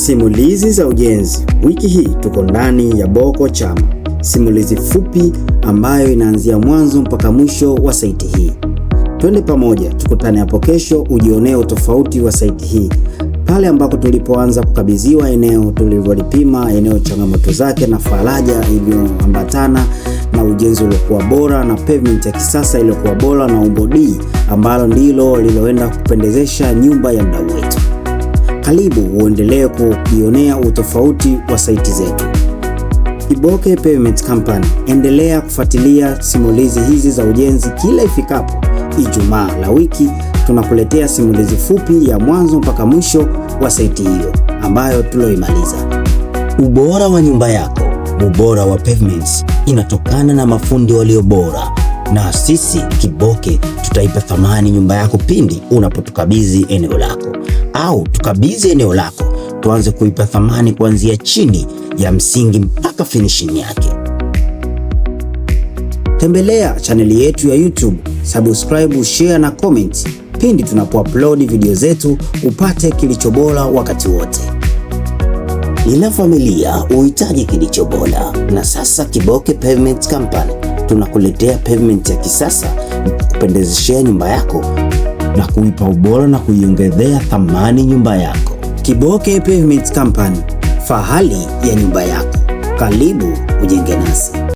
Simulizi za Ujenzi. Wiki hii tuko ndani ya Boko Chama, simulizi fupi ambayo inaanzia mwanzo mpaka mwisho wa saiti hii. Twende pamoja, tukutane hapo kesho ujionee utofauti wa saiti hii pale ambako tulipoanza kukabidhiwa eneo, tulivyolipima eneo, changamoto zake na faraja iliyoambatana na ujenzi uliokuwa bora na pavement ya kisasa iliyokuwa bora na umbo D ambalo ndilo liloenda kupendezesha nyumba ya mdau wetu. Karibu uendelee kujionea utofauti wa saiti zetu. Kiboke Pavement Company, endelea kufuatilia simulizi hizi za ujenzi kila ifikapo Ijumaa la wiki tunakuletea simulizi fupi ya mwanzo mpaka mwisho wa saiti hiyo ambayo tulioimaliza. Ubora wa nyumba yako, ubora wa pavements inatokana na mafundi walio bora, na sisi Kiboke tutaipa thamani nyumba yako pindi unapotukabidhi eneo lako, au tukabidhi eneo lako, tuanze kuipa thamani kuanzia chini ya msingi mpaka finishing yake. Tembelea chaneli yetu ya YouTube, subscribe, share na comment pindi tunapoupload video zetu, upate kilicho bora wakati wote. Ila familia uhitaji kilicho bora, na sasa Kiboke Pavement Company tunakuletea pavement ya kisasa kupendezeshea nyumba yako na kuipa ubora na kuiongezea thamani nyumba yako. Kiboke Pavement Company, fahari ya nyumba yako. Karibu ujenge nasi.